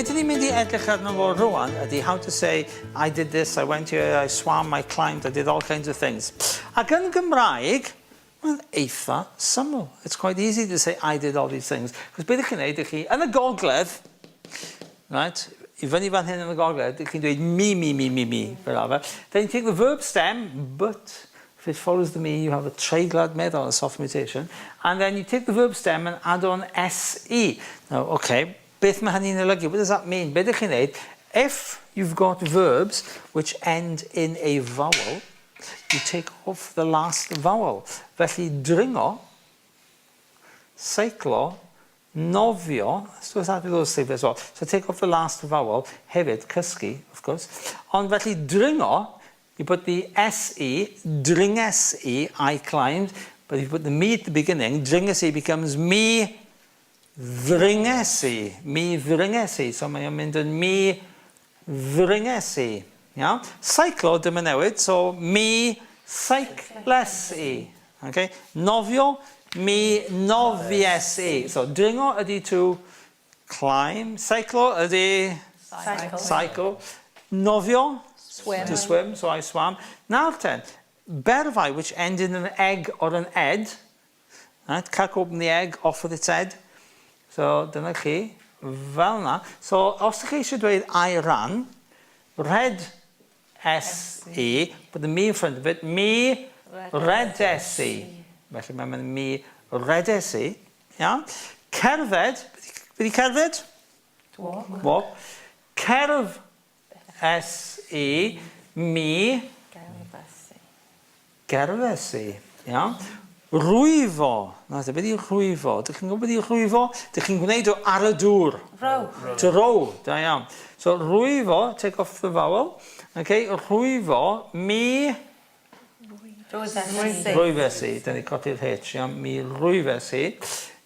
be dyn ni'n mynd i edrych arno fo rwan ydy how to say I did this, I went here, I swam, I climbed, I did all kinds of things. Ac yn Gymraeg, mae'n eitha syml. It's quite easy to say I did all these things. Cos beth ych chi'n neud, ych chi yn y gogledd, right, i fyny fan hyn yn y gogledd, ych chi'n dweud mi, mi, mi, mi, mi, fel arfer. Then you take the verb stem, but if it follows the me, you have a treiglad meddal, a soft mutation. And then you take the verb stem and add on se. Now, okay, beth mae hynny'n olygu? What does that mean? Be ydych chi'n neud? If you've got verbs which end in a vowel, you take off the last vowel. Felly, dringo, seiclo, nofio, so that those things as well. So take off the last vowel, hefyd, cysgu, of course. Ond felly, dringo, you put the SE, dringes i, I climbed, but if you put the me at the beginning, dringes i becomes mi ddringes i, mi ddringes i. So mae o'n mynd yn mi ddringes i. Iawn? Seiclo, dim yn newid, so mi seicles i. Okay? Nofio, mi nofies i. So dringo ydy to climb, seiclo ydy Cycle. cycle, nofio, Swim. to swim, so I swam. Nawr ten, berfau which end in an egg or an ed, right? Crack open the egg, off with its head. So dyna chi, fel yna. So os ydych chi eisiau dweud I ran, red S E, put the me in front of it, mi redes i. Felly mae'n mynd mi redes i. Iawn. Cerdded, beth i cerdded? To walk. Walk. Cerdd S E, mi Gerddes i. gerddes i. Iawn. Rwyfo. Na, beth yw rwyfo? Dych chi'n gwybod beth yw rwyfo? Dych chi'n gwneud o ar y dŵr. Row. To row, da iawn. So rwyfo, take off the vowel. Okay, rwyfo, mi Rwyfes i. rwyfes i. Dyn ni codi'r H, iawn, mi rwyfes i.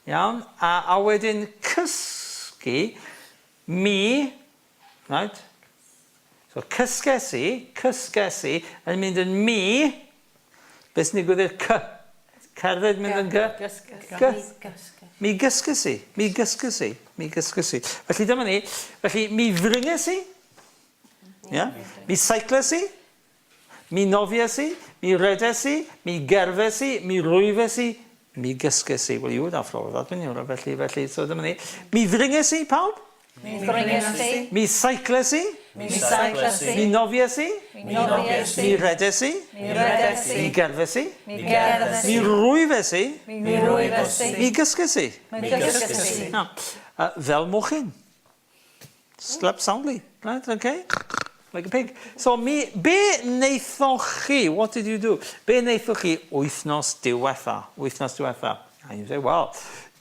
Iawn, a wedyn cysgu, mi, right? So cysges i, cysges i, yn mynd yn mi, beth sy'n digwydd i'r c? Cerdded mynd yn gy? Gy. Mi gysges i, mi gysges i, mi gysges i. Felly dyma ni, felly mi ddringes i, yeah? Mi seicles i, mi nofies i, mi redes i, mi gerfes i, mi rwyfes i, mi gysges i. Well, you would have all of that, wouldn't you? Felly, so dyma ni. Mi ddringes i, pawb? Mi ddringes i. Mi seicles i, Mi seicles i. mi nofies i, Mi nofies i. mi redes i, Mi redes i. mi gerfes i, Mi gerddes mi i. rwyfes i, Mi rwyfes i. mi gysges i. Mi gysges i. Now, fel mochyn. Slept soundly. Right, okay? Like a pig. So, mi, be wnaethoch chi? What did you do? Be wnaethoch chi wythnos diwetha? Wythnos diwetha. And you say, well,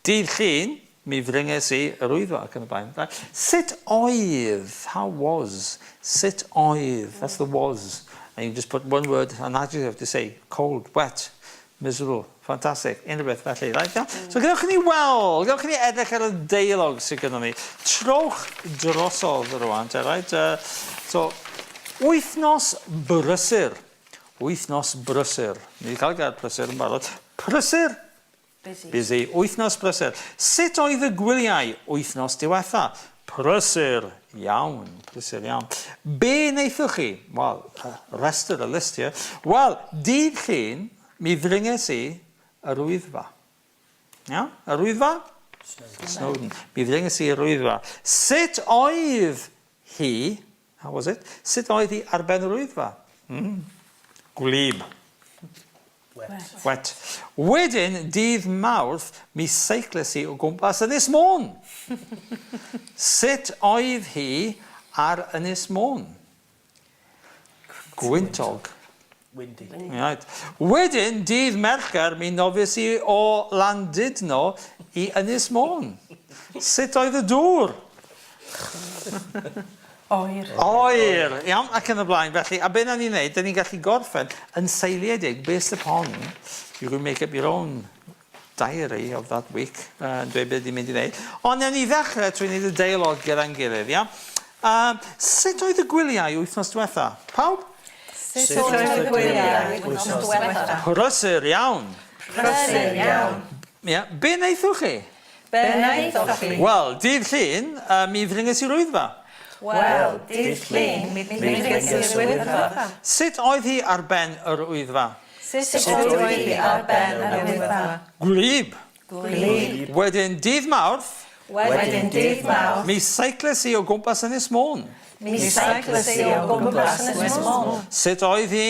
dydd Llun, mi ddringes i yr Wyddfa ac yn y blaen. Right? Sut oedd? How was? Sut oedd? That's the was. And you just put one word, an adjective to say cold, wet, miserable, fantastic, unrhyw beth felly. Right? Yeah? So gadewch i ni weld, gadewch i ni edrych ar y deialog sydd gyda ni. Trowch drosodd rwan, te, right? So, wythnos brysur. Wythnos brysur. Ni wedi cael gair prysur yn barod. Prysur. Busy. Busy. Wythnos brysur. Sut oedd y gwyliau wythnos diwetha? Prysur iawn. Prysur iawn. Be wnaethoch chi? Wel, restr, a list here. Wel, dydd Llun, mi ddringes i yr Wyddfa. Iawn? Yr Wyddfa? Snowdon. Snowdon. Mi ddringes i yr Wyddfa. Sut oedd hi, how was it? Sut oedd hi ar ben yr Wyddfa? Gwlyb. Wet. Wet. Wedyn, dydd Mawrth, mi seicles i o gwmpas Ynys Môn. Sut oedd hi ar Ynys Môn? Gwyntog. Windy. Right. Wedyn, dydd Mercher, mi nofis i o Landudno i Ynys Môn. Sut oedd y dŵr? Oer. Oer. Iawn, ac yn y blaen. Felly, a be na ni'n neud, dyn ni'n gallu gorffen yn seiliedig, based upon, you can make up your own diary of that week, yn dweud beth ni'n mynd i wneud. Ond newn ni ddechrau trwy wneud y deialog gyda'n gilydd, ia? Sut oedd y gwyliau wythnos diwetha? Pawb? Sut oedd y gwyliau wythnos diwetha? Prysur iawn. Prysur iawn. Ia. Be wnaethoch chi? Be wnaethoch chi? Wel, dydd Llun, uh, mi ddringes i'r Wyddfa. Wel, dydd Llun, mi ddringes i'r Wyddfa. Sut oedd hi ar ben yr Wyddfa? Sut oedd hi ar ben yr Wyddfa? Gwlyb. Gwlyb. Wedyn, dydd Mawrth. Wedyn, dydd Mawrth. Mi seicles i o gwmpas Ynys Môn. Mi seicles i o gwmpas Ynys Môn. Sut oedd hi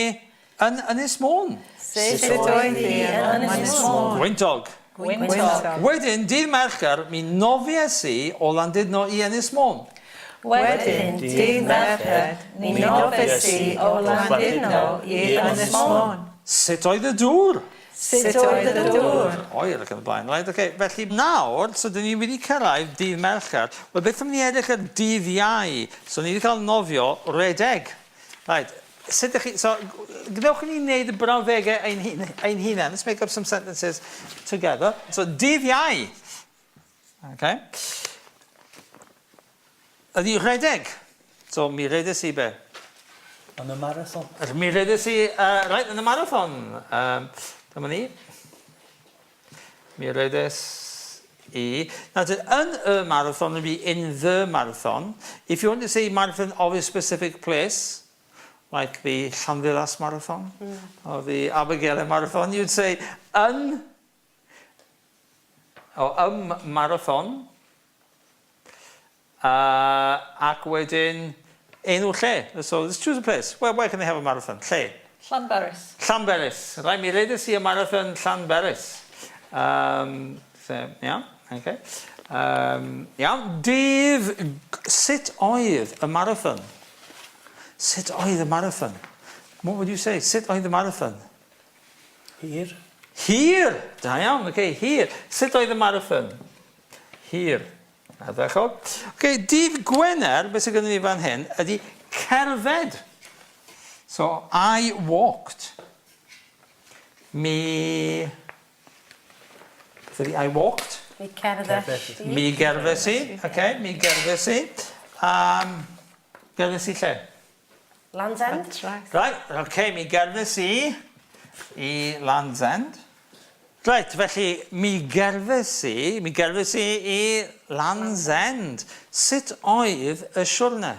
yn Ynys Môn? Sut oedd hi yn Ynys Môn? Gwyntog. Gwyntog. Wedyn, dydd Mercher, mi nofies i o Landudno i Ynys Môn. Wedyn, dydd Mercher, mi nofies i o Landudno i Ynys Môn. Sut oedd y dŵr? Sut oedd y dŵr? Oer ac yn y blaen. Right, okay. Felly nawr, so dyn ni wedi cyrraedd dydd Mercher. Wel, beth am ni edrych ar dydd Iau? So ni wedi cael nofio redeg. Right. Sut ydych chi... So, gwnewch i ni wneud y brawddegau ein, hun, ein hunain. Let's make up some sentences together. So, dydd Iau. Okay. Ydy rhedeg. So, mi redes i be? Yn y marathon. Mi redes i, right, yn y marathon. Dyma ni. Mi redes i. Now, yn y marathon would be in the marathon. If you want to say marathon of a specific place, like the Llanddulas Marathon or the Abergele Marathon, you'd say yn or marathon ac wedyn enw lle. So let's choose a place. Where can they have a marathon? Lle. Llanberis. Llanberis. Right, mi redes i y marathon Llanberis. So, yeah, okay. Iawn. Dydd, sut oedd y marathon? Sut oedd y marathon? What would you say? Sut oedd y marathon? Hir. Hir! Da iawn, okay, hir. Sut oedd y marathon? Hir. Ardderchog. Okay, dydd Gwener, beth sydd gennym ni fan hyn, ydy cerdded. So, I walked. Mi... Beth ydy I walked? Mi cerddes i. Mi gerddes i. Okay, mi gerddes i. Gerddes i lle? Land's End. Right, okay, mi gerddes i i Land's End. Right, felly mi gerddes i i Land's End. Sut oedd y siwrne?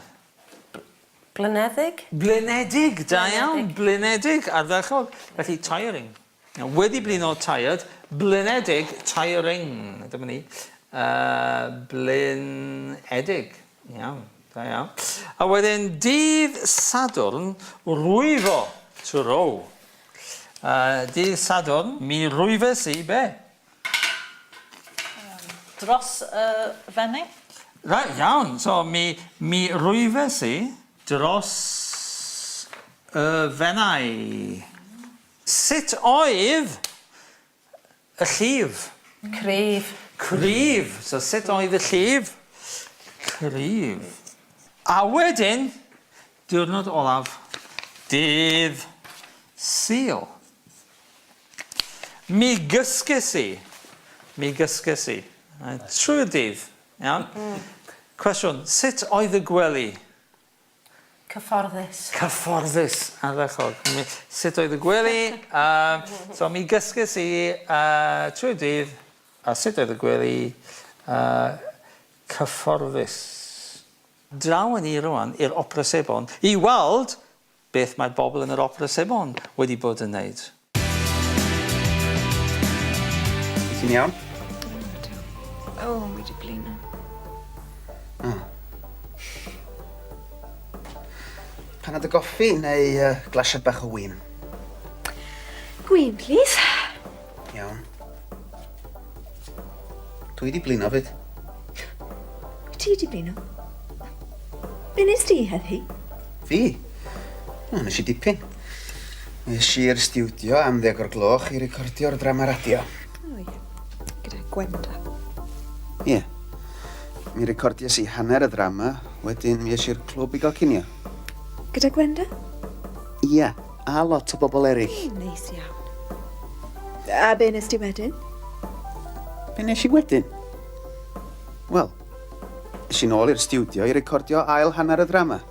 Blinedig. Blinedig, da iawn, blinedig, ardderchog. Felly, tiring. Now, wedi blino, tired, blinedig, tiring. Dyma ni. Blinedig. Iawn, da iawn. A wedyn, dydd Sadwrn, rwyfo, to row. Dydd Sadwrn, mi rwyfes i be? Dros y Fenni. Right, iawn. So, mi rwyfes i dros y Fenai. Sut oedd y llif? Cryf. Cryf. So, sut oedd y llif? Cryf. A wedyn, diwrnod olaf, dydd Sul. Mi gysges i. Mi gysges i. Right, trwy'r dydd. Iawn? Cwestiwn, sut oedd y gwely? Cyfforddus. Cyfforddus, ardderchog. Sut oedd y gwely? So mi gysges i trwy'r dydd, a sut oedd y gwely? Cyfforddus. Draw ni rwan i'r Opera Sebon i weld beth mae'r bobl yn yr Opera Sebon wedi bod yn wneud. Ti'n iawn? O, oh, mi wedi blino. Oh. Panad o goffi neu glasiad bach o win? Gwin, please. Iawn. Dwi di blino fyd. Wyt ti wedi blino? Be nes di heddi? Fi? O, nes i dipyn. Nes i'r stiwdio am 10 o'r gloch i recordio'r drama radio. O ie, gyda Gwenda. Ie. Mi recordies i hanner y ddrama, wedyn mi es i'r clwb i gael cinio. Gyda Gwenda? Ie, a lot o bobl eraill. O, neis iawn. A be nes di wedyn? Be nes i wedyn? Wel, es i nôl i'r stiwdio i recordio ail hanner y ddrama.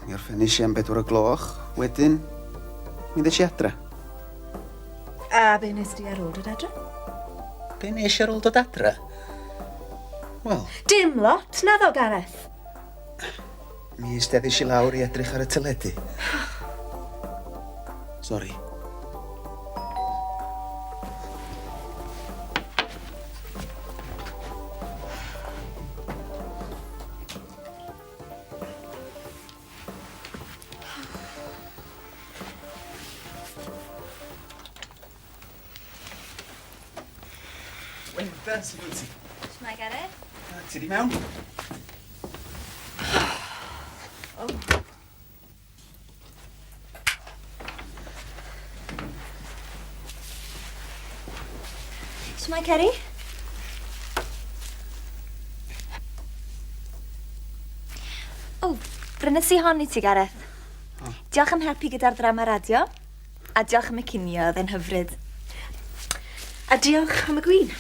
Mi orffennis i am 4 o'r gloch, wedyn mi ddes i adra. A be nes di ar ôl dod adre? Be nes i ar ôl dod adra? Wel... Dim lot, naddo, Gareth. Mi eisteddais i lawr i edrych ar y teledu. Sori. Wenda, sut wyt ti? Shwmae, Gareth? Ti di mewn? Shwmae, Ceri? O, brynes i hon i ti, Gareth. Diolch am helpu gyda'r ddrama radio. A diolch am y cinio, oedd e'n hyfryd. A diolch am y gwin.